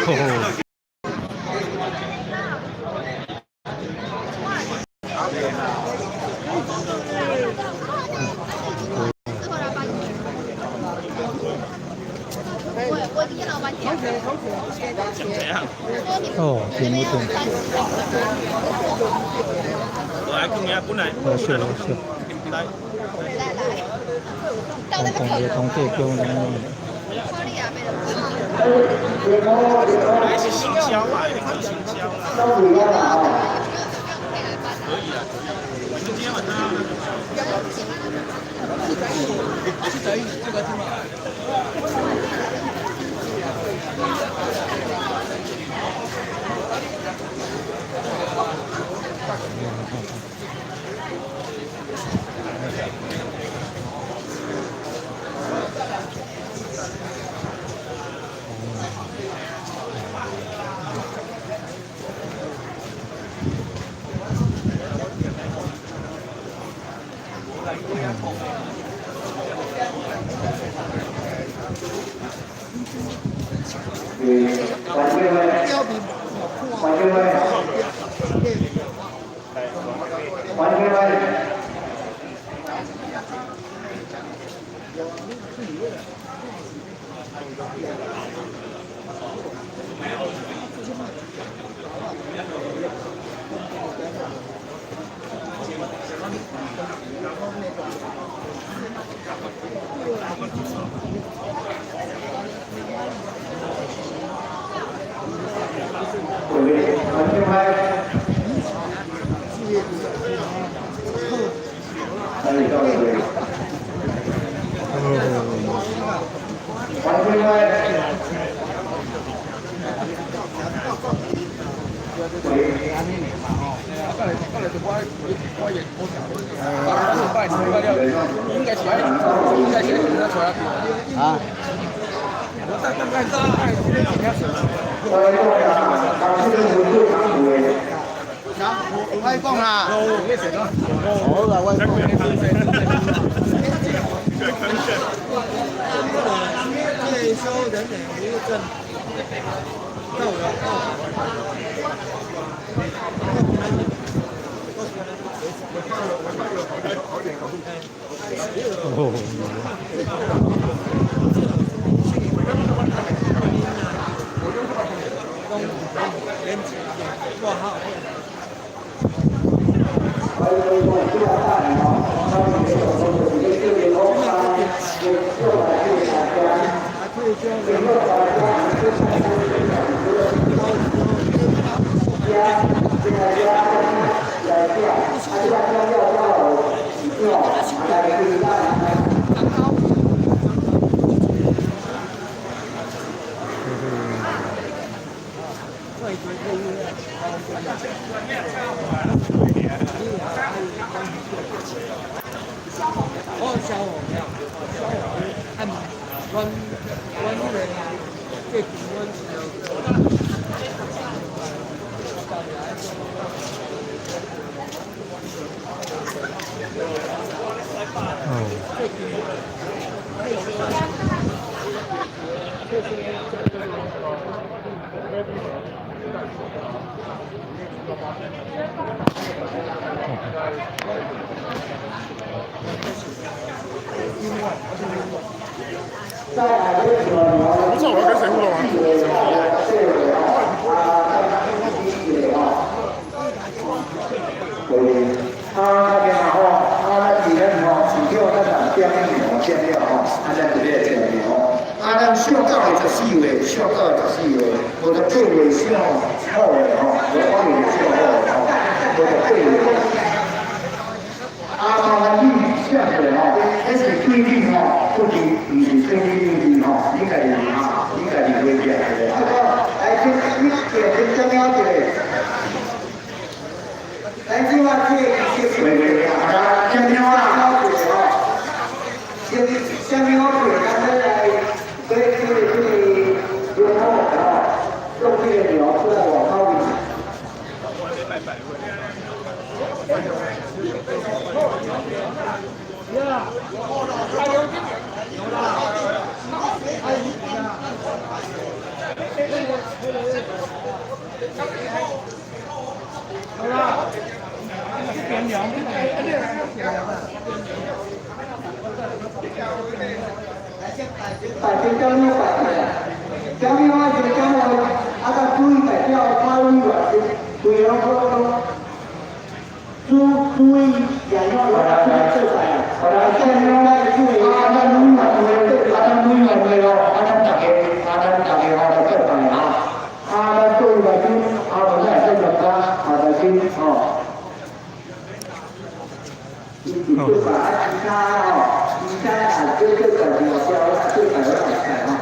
哦。哦，聽不懂。好笑好笑。講講個統計表呢？是行銷嘛，是行銷啦。可以啊，你們今天晚上。不知道我要跟誰互動啊？啊，那邊吼，啊，咱佇咱吼市長咱人點牛點了吼，啊，咱就咧聽牛吼。啊，咱上九月十四月，上九月十四月，無就八月上好的吼，無八月上好的吼，無就八月。啊，麻煩你寫出來吼，彼是對你吼，不是毋是對你有利吼，你家己哈，你家己回答一下。來，請你點點點了一下。來，這我這個喂喂，啊，點了啦，先啥物我對，咱要來，對這個牛吼，用這個牛出來外口面。拜天公了拜起来，啥物我是讲话，啊，甲注意代表法律原规个拢拢注注意也要来做拜啊，来这样来注意，啊，咱委员会，啊，咱委员会哦，啊，咱大家，啊，咱大家吼来做拜啊，啊，咱对来讲，啊，无咱会做专家，啊，来讲吼。伊是做拜啊，其他吼，其他啊，做做拜就交，做拜我来拜吼。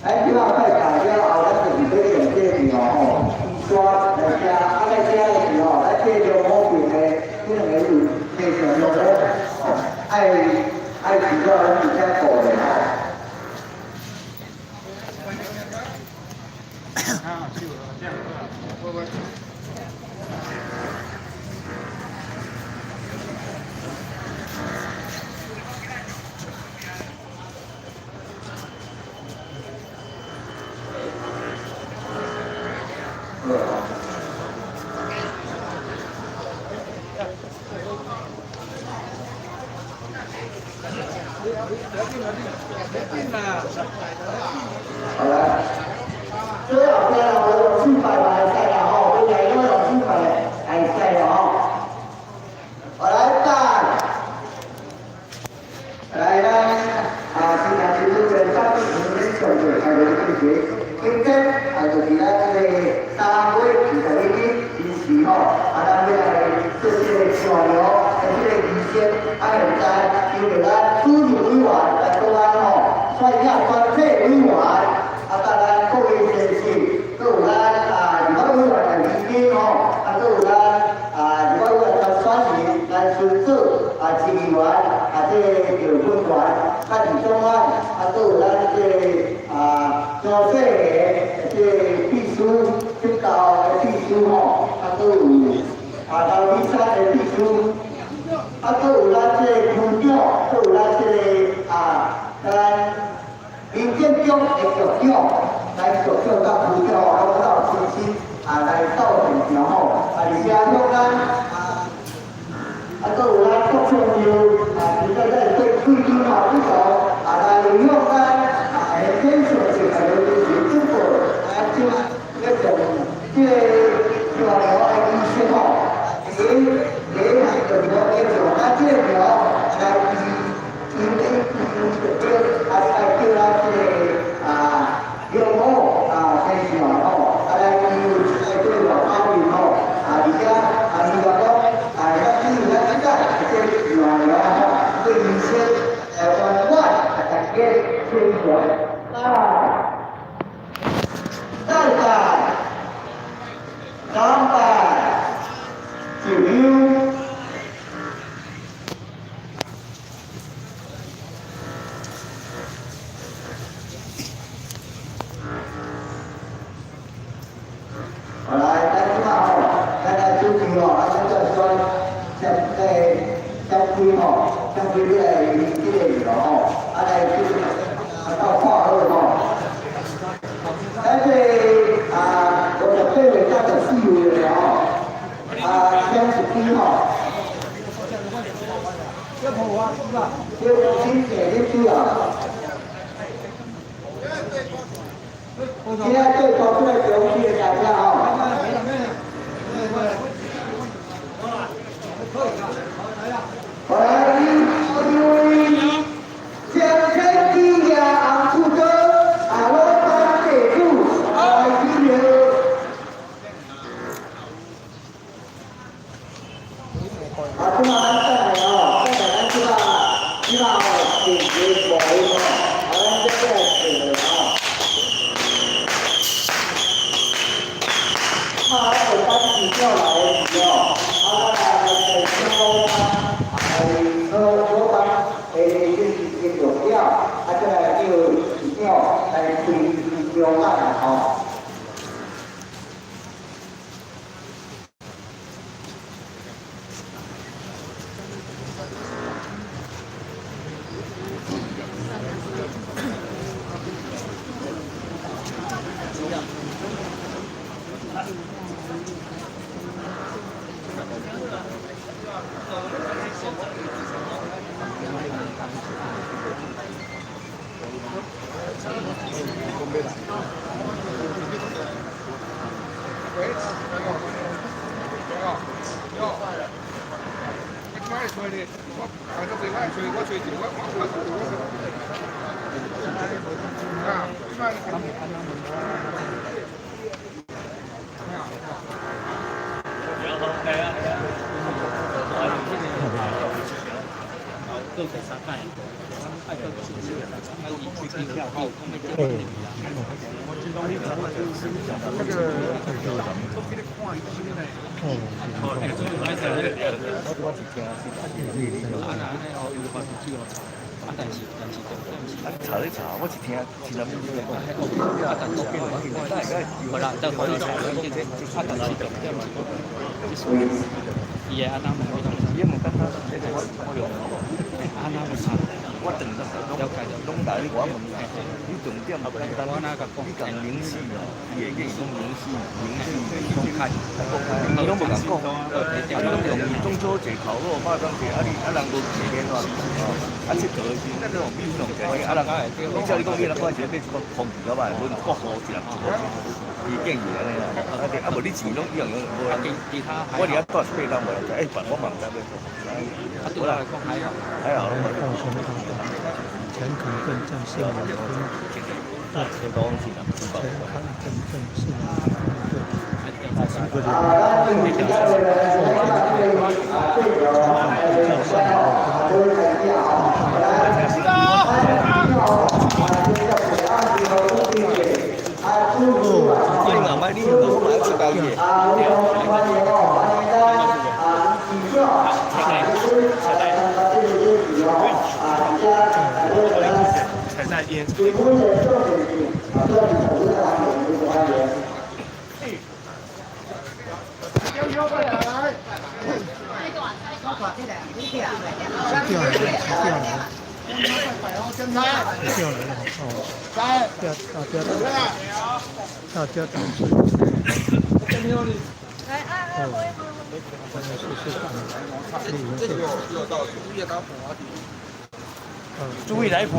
哎，这摆拜拜了后，咱就是欲用这个庙吼，刷来食，啊来食的时候，咱这个五饼的这两个有提上用的，吼，爱爱煮到咱伫遮顾咧吼。好啦，最后最后我用四百嘛会使啦吼，未来我用四百会使啦吼。好来，等，来咱啊，现在是咱三年上做开个进行，今天啊就是咱这个3月21日临时吼，啊咱欲来做这个上流的这个仪式，啊现在由着咱主任委员来讲咱吼，率领全体委员，啊，甲咱各位先生，阁有咱啊立法委员的议员吼，啊，阁有咱啊立法委员参选人，咱孙祖啊市议员，啊这个赵坤元，啊李宗安，啊阁有咱这个啊张世贤这个秘书，这高的秘书吼，啊阁有啊刘立山的秘书，啊阁有咱这个区长，阁有咱这个啊咱民政局的局长，来局长佮区长啊，拢到亲身啊来到现场吼，啊而且向咱啊，啊阁有咱国庆庙啊，现在咱对贵宾嘛不错，啊来向咱啊现天上就来就是祝福啊，就咧从这个上流的仪式吼，第一第一就是讲咧从咱这个庙来伊因因啊来叫咱这个啊龙母啊先生吼，啊来伊有这个对外口面吼，啊而且啊伊话讲啊，咱只有咱这个这个上流吼，这仪式来圆满啊，大家宣传啊，再拜三拜九香。好来，咱这摆吼，咱来主持吼，啊，咱再选将这将开吼，将开这个这个庙吼，啊来就是啊到看好吼。咱这啊58月到14月了吼，啊，签一支吼。这新的日子啊。今仔对头出来中期的大家吼。来，因为江天地呀，红树哥，啊，老板地主来去了。啊，这摆咱等下吼，等下咱这摆，这摆吼定个无吼，啊，咱这个定个吼。啊，咱就等市长来的时吼，啊，咱来来查咧查，我是聽聽人講，我等攏來我問你，你重點你講靈性哦，伊會記講靈性，靈性公開，伊攏無共講，啊，你攏用中秋節烤肉、肉粽節，啊你啊人無節聯絡，啊佚佗的時陣，你弄者，啊人，你照你講，你若看一個買一個空氣了吧，阮國貨一人一個，伊建議按呢啦，啊對，啊無你錢攏一樣樣無人，我佇遐住一八冬無人知，欸，我嘛毋知欲創，好啦，還好。陳肯鎮鄭姓農村，陳肯鎮鄭姓農村，對，掉來了，掉來了，掉來了，哦，掉大家大家打水，哦，試試看，注意來看。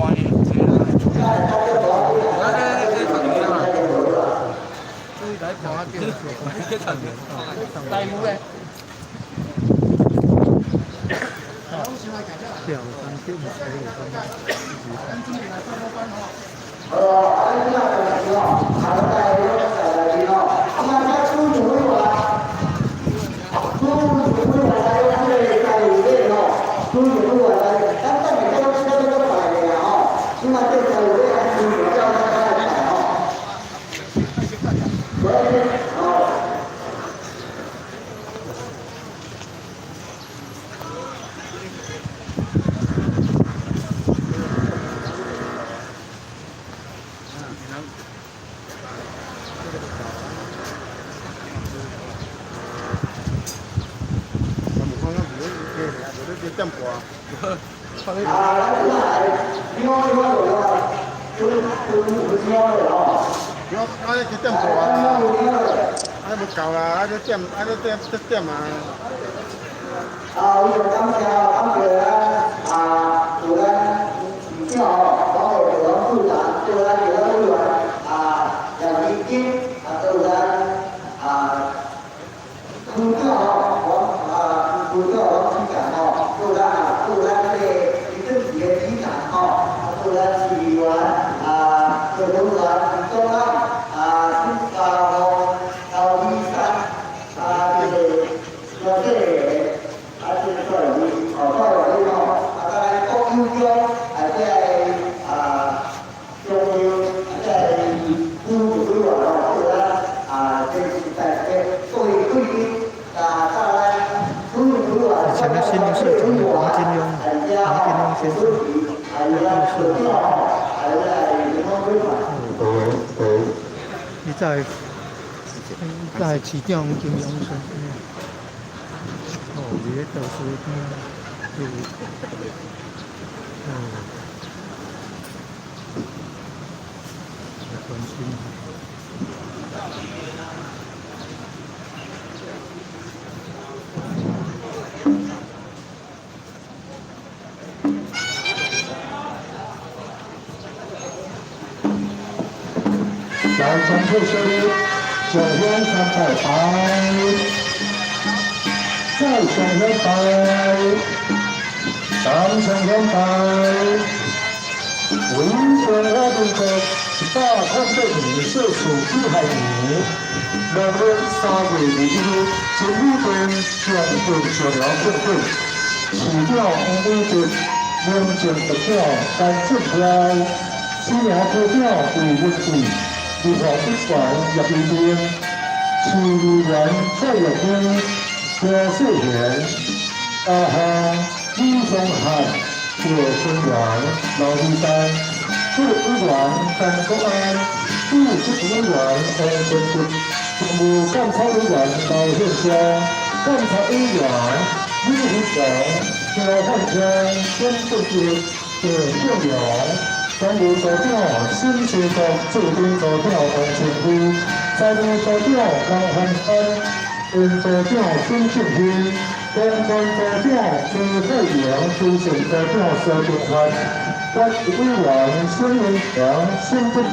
注意來看。大夫咧。掉三點 五。啊，非常感謝，感謝啊，有咱市長吼，包括咱部長，對咱地方委員啊，楊麗金，啊，都有咱啊區長吼，王啊區長王市長吼，都有咱啊，都有咱這個行政市的市長吼，啊，都有咱市議員啊，鄭文元、李宗安啊，陳家宏、高麗珊啊，這個羅這個。啊，這個蔡你，哦，蔡你吼，啊，咱國有中，啊，這個啊，中央，啊，這個區委員吼，對咱啊，這是在這各位貴賓，啊，咱區委員，以前的新竹市長黃金庸，黃金庸先生，你在在市長黃金庸先生。哦，佇咧圖書館有，哦，來關心。來全體小弟，上香三拜拜，再上香拜。三上兩拜，為中華民國108年歲數己亥年，農曆3月21日，真武殿上殿上了庆典，市長黃偉哲、民政局長陳振彪、新營區長魏文貴、立法委員葉宜平、市議員蔡玉珠、張世賢、阿漢、李宗翰、謝春元、劉美丹、副委員陳國安、副執行委員王建德、政務監察委員劉憲章、監察委員李飛強、蕭漢昌、孫振傑、謝建良、總務組長沈世國、駐兵組長王清輝、財務組長王宏安、運組長孫俊輝、公關組長朱慧瑩、資訊組長蘇中發、國委員孫文強、孫德全、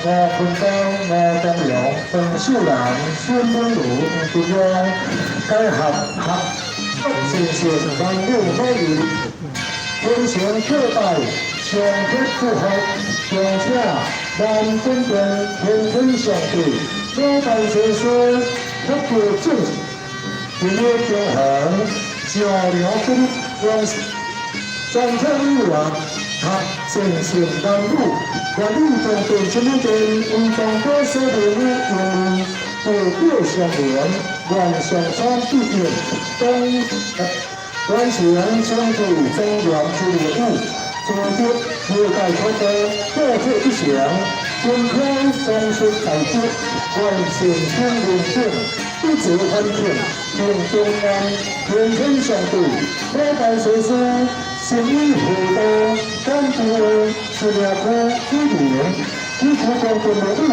吳坤東、吳東良、彭秀蘭、孫明如、黃竹陽，改合合先生萬有美麗，天成客拜，上天祝福，並且萬尊殿天天上帝，老大先生福德正，今日中紅上梁不日，全體委員合前線男女，願意中殿真武殿為當家所的用意，代表上聯，願上山必應，當完成昌具莊嚴之任務，做得業界初步，破鐵不成，金飘雙出大吉，完善新認證，不折反慶，平平安，天天上帝，老大先生，心意互道，感謝新營區居民，支持中殿的雨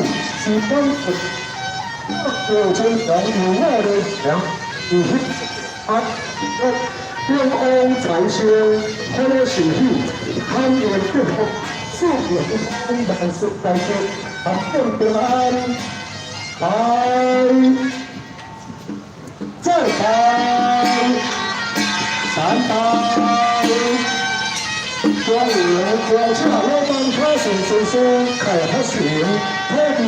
是本有真強有我的強，有彼啊，中央財星，福禄寿喜，罕言祝福，四月万事大吉，合众平安，拜，再拜，三拜，庄严恭请老板卡顺先生开发行土地，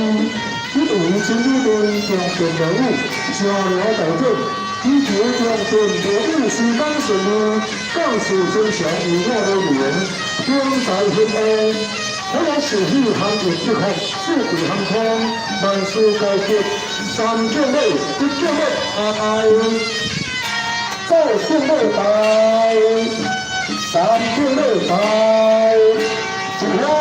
一为真武殿中殿庙宇上梁大典。祈求中殿庙宇施工顺利，干事真祥有我的缘，天财兴旺，福禄寿喜行运吉福，富贵航空，万事皆吉，三敬礼，一敬礼，拜，再敬礼拜，三敬礼拜，一香。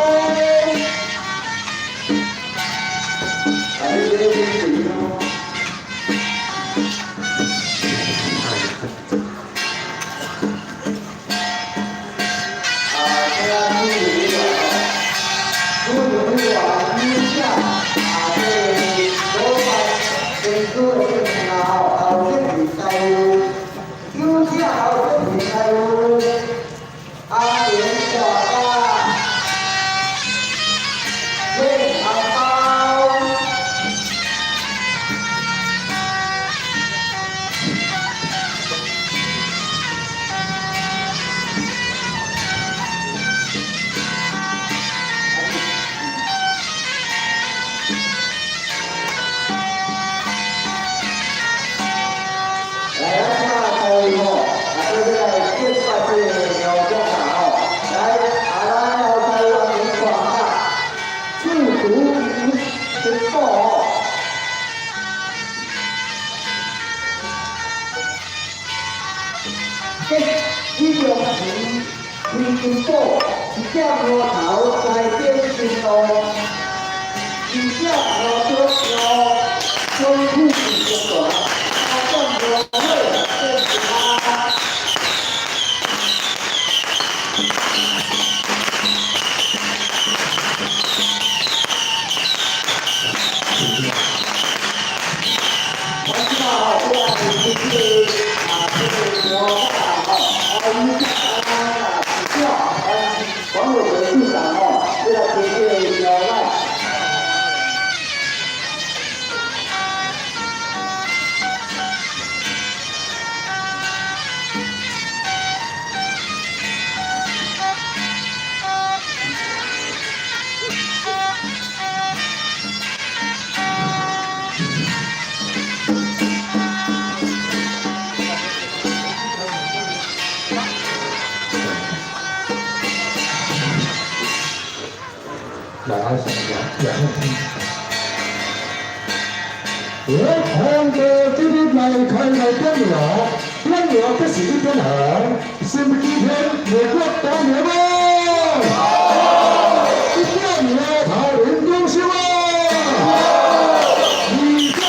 來愛上兩兩我看過今日來開來點苗，點苗這是一點紅，心機天美國大苗哦，一點苗頭林公修哦，二點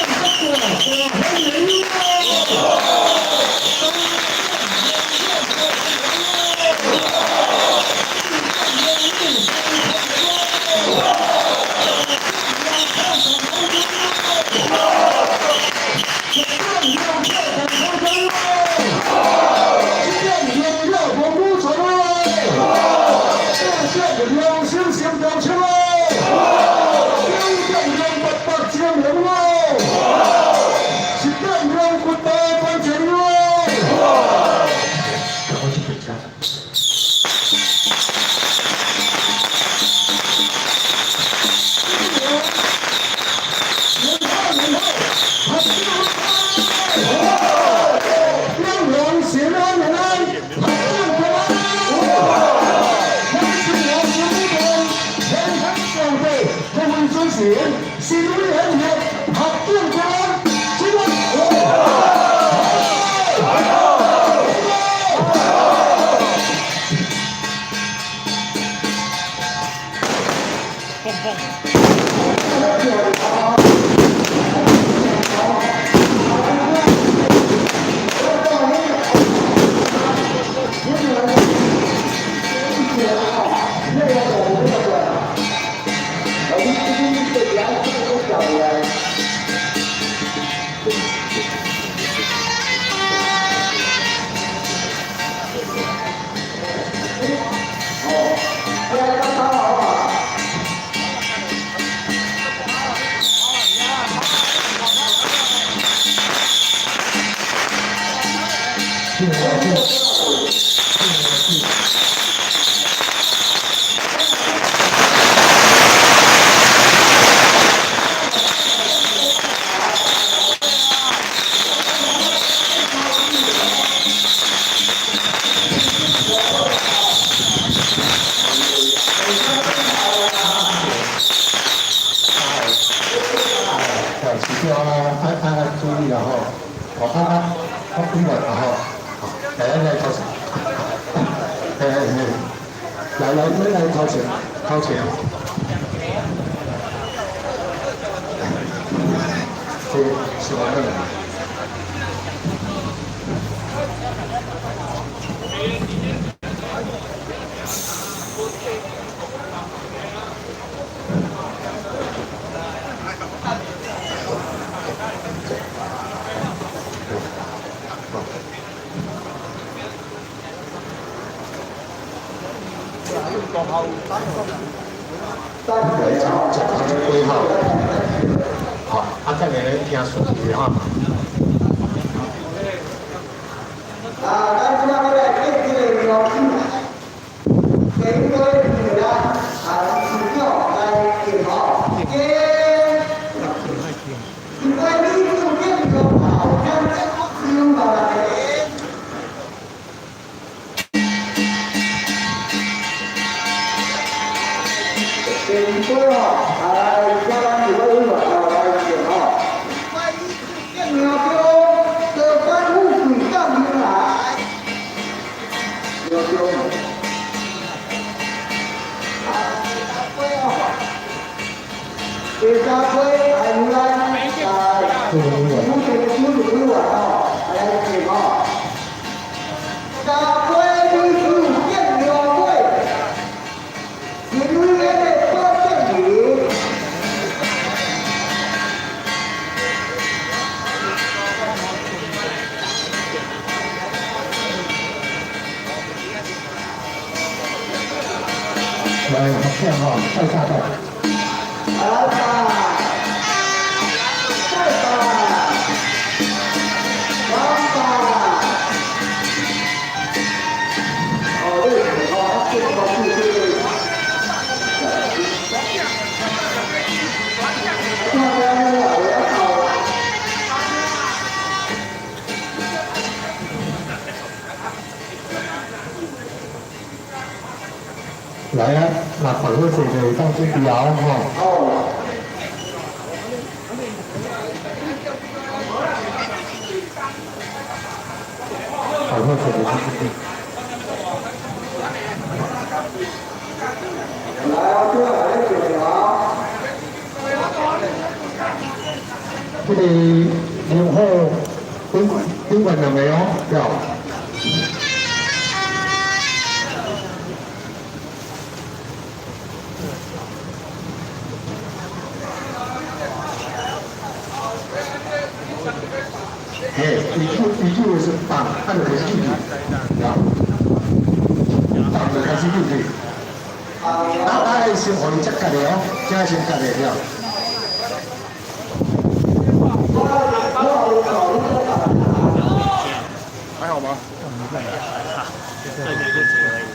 八大大豐年哦。來來，來來掏錢，掏錢。這是我的。來，這這幾號？好，啊，等下咧聽順序哈。啊，咱這馬來敬這個廟主，第一個是啦，啊，市長來敬吼，敬，一位女子敬廟後，將這個香落來。第二杯吼，啊，叫咱一位委員来敬吼。一位女子敬庙中，高官富貴到庙來。庙中。啊，第三杯哦，第三杯还有咱啊，主席的主席委員吼，來敬吼。三杯女子敬庙尾，新委員的保證人。來，合唱吼，再下拜。來吧，再吧，三吧。哦，你哦，这个是这个。那边我要跑。來啊，若擺好勢就會當準備好吼。擺好勢就準備。來啊，對啊，來上橋。這個牛虎頂頂懸兩個哦，對。嘿，伊手是放，啊就開始進去，對吧？放就開始進去。啊啊！先予伊遮割的哦，遮先割的了。還好嗎？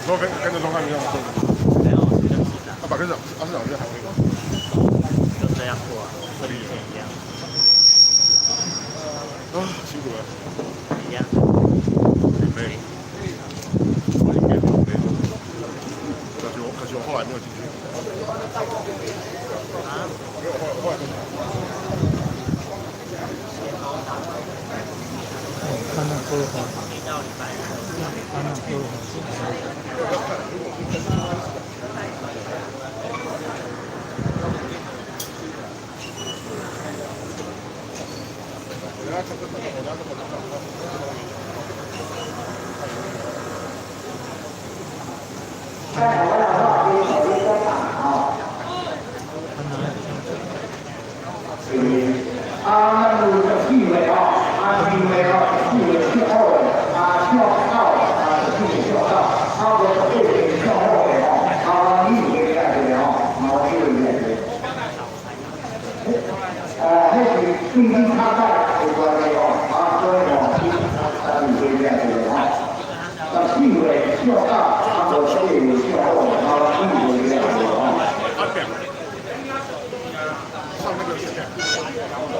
我跟着狀況一樣。啊，把跟長，阿市長這還會嗎？就這樣過，跟以前一樣。啊，辛苦了。一樣。累。我應該沒有累。可惜我後來沒有進去。啊？沒有，後來。看那多好，看那多好。啊，咱有14位吼，啊，2位吼，14位唱好的，啊，唱好，啊，14位唱好，啊，58位唱好的吼，啊，女位来个吼，啊，女位来个。哦，彼是对你較早有關的吼，啊，所以吼，啊，女位來個吼，14位唱好，啊，58位唱好，啊，女位來個吼。上那個。 啊。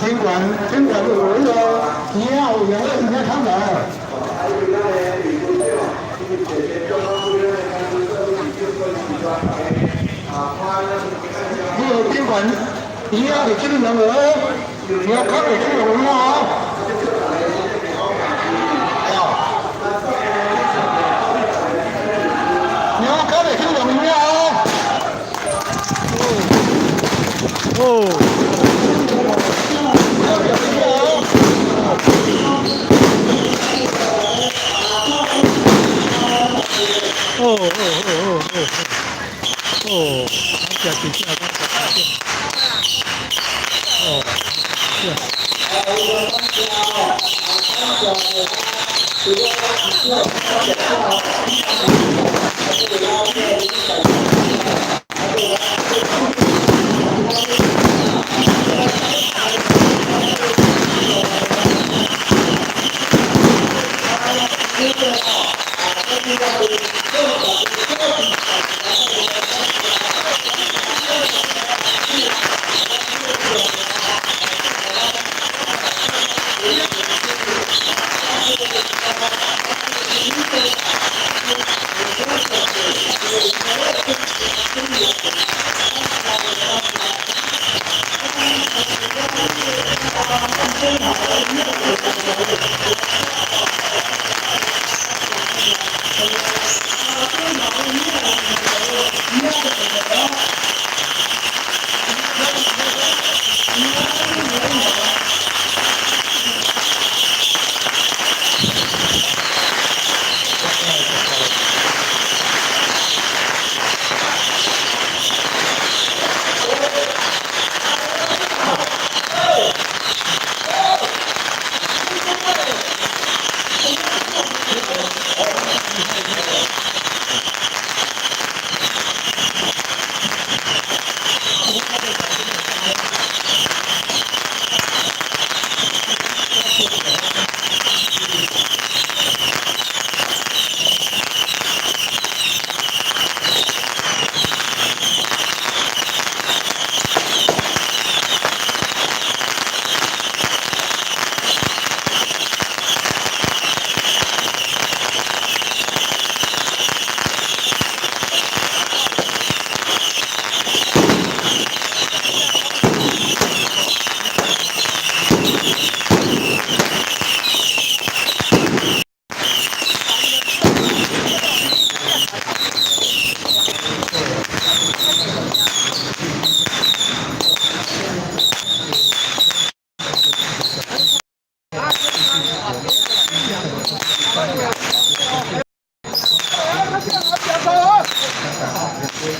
天管天管有那个鱼仔有养鱼仔汤来。你个天管鱼仔会这个样个，鱼仔汤会这个样啊。鱼仔汤会这个样啊。哦。哦哦哦哦哦哦，食真正讲食真正，哦，是。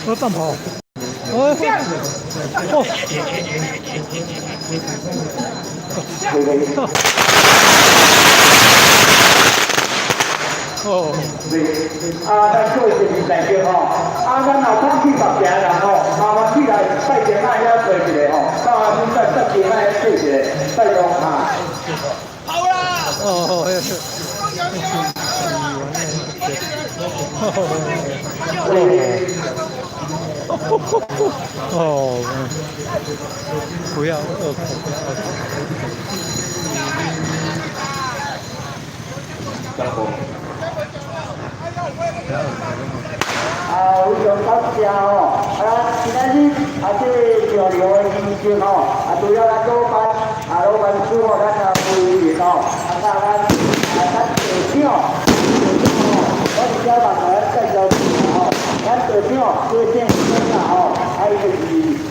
我放跑！哦，哦，哦。啊，咱做一个代志吼，啊，咱若讲去别行人吼，麻烦起來拜前仔遐坐一下吼，到阿阮再再前仔遐坐一下，拜託哈。哦，哦，哦，不要恶口，不要恶口。啊，非常感谢吼！啊，今仔日啊，這個上流的儀式吼，啊，除了咱老闆啊，老闆師吼，咱啊夫人吼，啊，甲咱啊，咱道長，道長吼，我伫遮嘛，共咱介紹一下吼，咱道長這個姓孫啦吼，啊，伊就是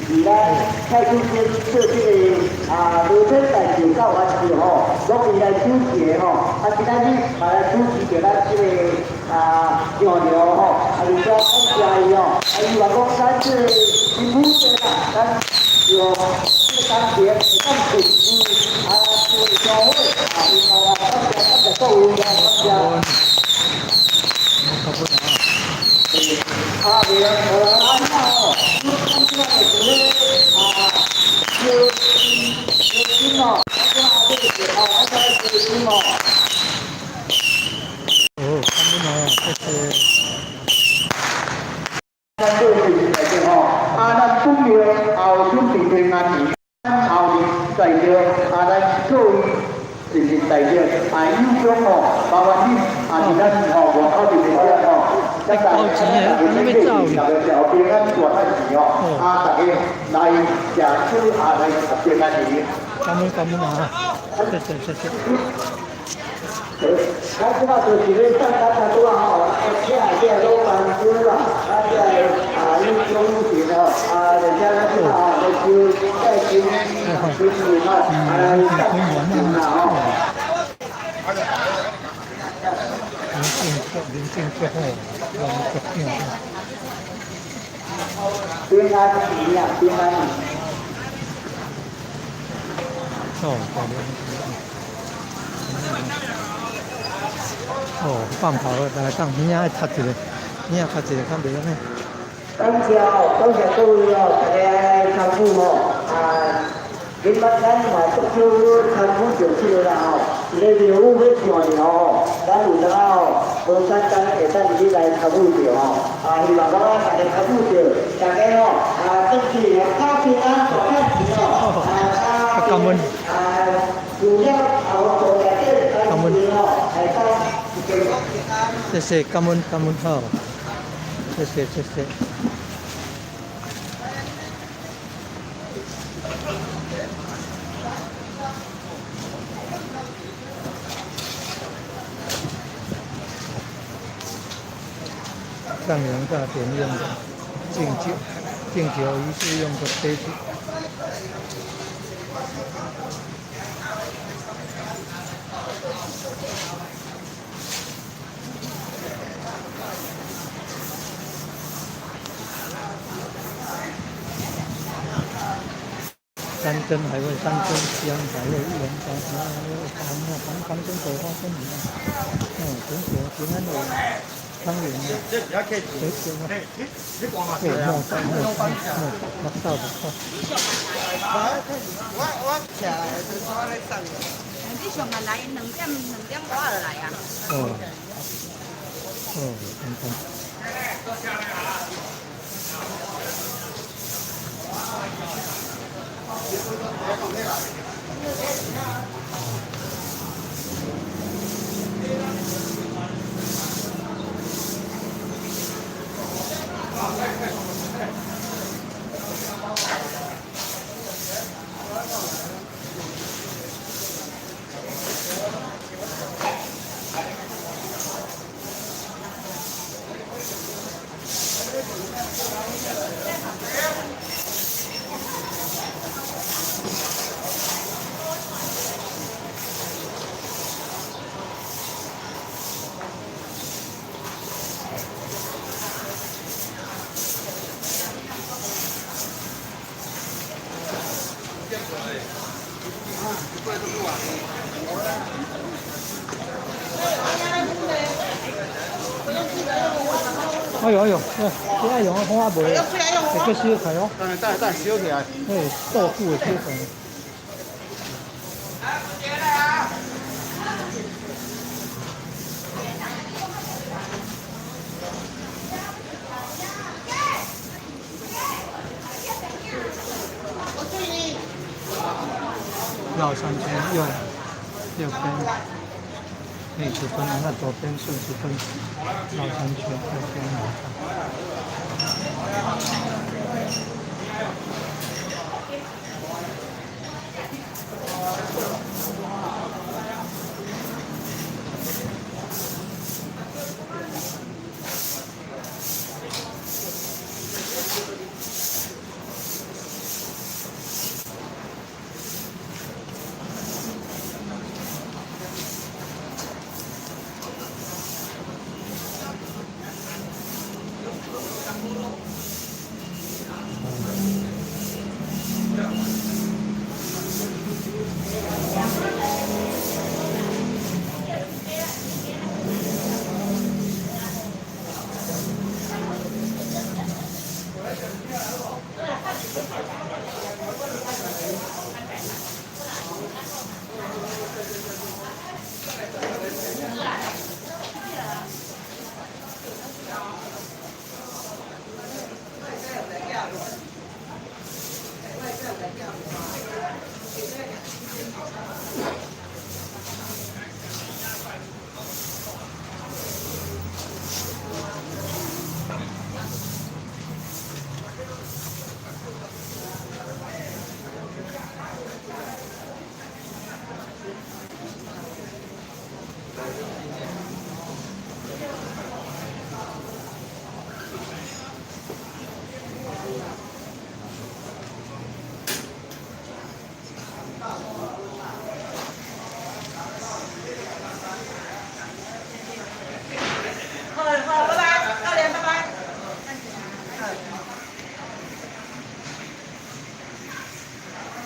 佇咱蔡祖先做這個啊，無天大壽到完之吼，攏伊來主持的吼，啊，今仔日嘛來主持著咱這個啊上流吼，啊，而且感謝伊吼，啊，伊嘛講咱這個辛苦者啦，咱就這個工程會當順利啊，做上好啊，然後啊，感謝感謝各位啊，感謝。啊，袂啊，啊，那吼，你讲這個就是咧啊，燒燒金哦，啊，這個是哦，啊，這個燒金哦。哦，感恩哦，謝謝。咱做事情內底吼，啊，咱本廟也有準備平安錢，咱後面在着啊，咱各位是是在着啊，有獎吼，麻煩你啊，伫咱吼外口伫咧吼，咱大家大家免客氣，大家食平安大漢錢哦，啊，大家來食酒啊，來食平安錢。感恩感恩啊，謝謝謝謝。咱這擺就是咧送咱拄仔吼，請這個老闆師啦，啊，這個啊，有獎金吼，啊，而且咱這擺吼來收再收金錢吼，啊來送錢啦吼。林正足，林正足好，人足正。平安錢啊，平安錢。哦，好的。哦，放炮來當耳仔插一個，耳仔插一個，較袂按呢。感謝哦，感謝各位哦，大家來參與吼，啊，今捌咱嘛足少參與著這個啦吼，一個廟宇欲上廟吼，咱有當吼無簡單會當入去來參與著吼，啊，希望講咱大家參與著，大家吼啊，轉去打平安大漢錢吼，啊，感恩啊，除了啊，做內底感恩吼，會當一個謝謝感恩感恩好，謝謝謝謝。上元大典用的敬酒，敬酒儀式用的杯子。山珍海味，山珍香海味，一元三，啊，黄黄金果、花生米啊，嗯，苹果、平安果、汤圆啊，水果啊，对，莫莫莫莫到不错。我徛来就是我咧送。你上晚来2点2点外就來啊。哦，哦，簡單。哎呦哎呦，這愛用啊，看啊袂，會閣燒起來哦。等等等，燒起來。嘿，豆腐會燒起來。繞三圈，右右邊逆時針，那左邊順時針繞三圈，右邊逆。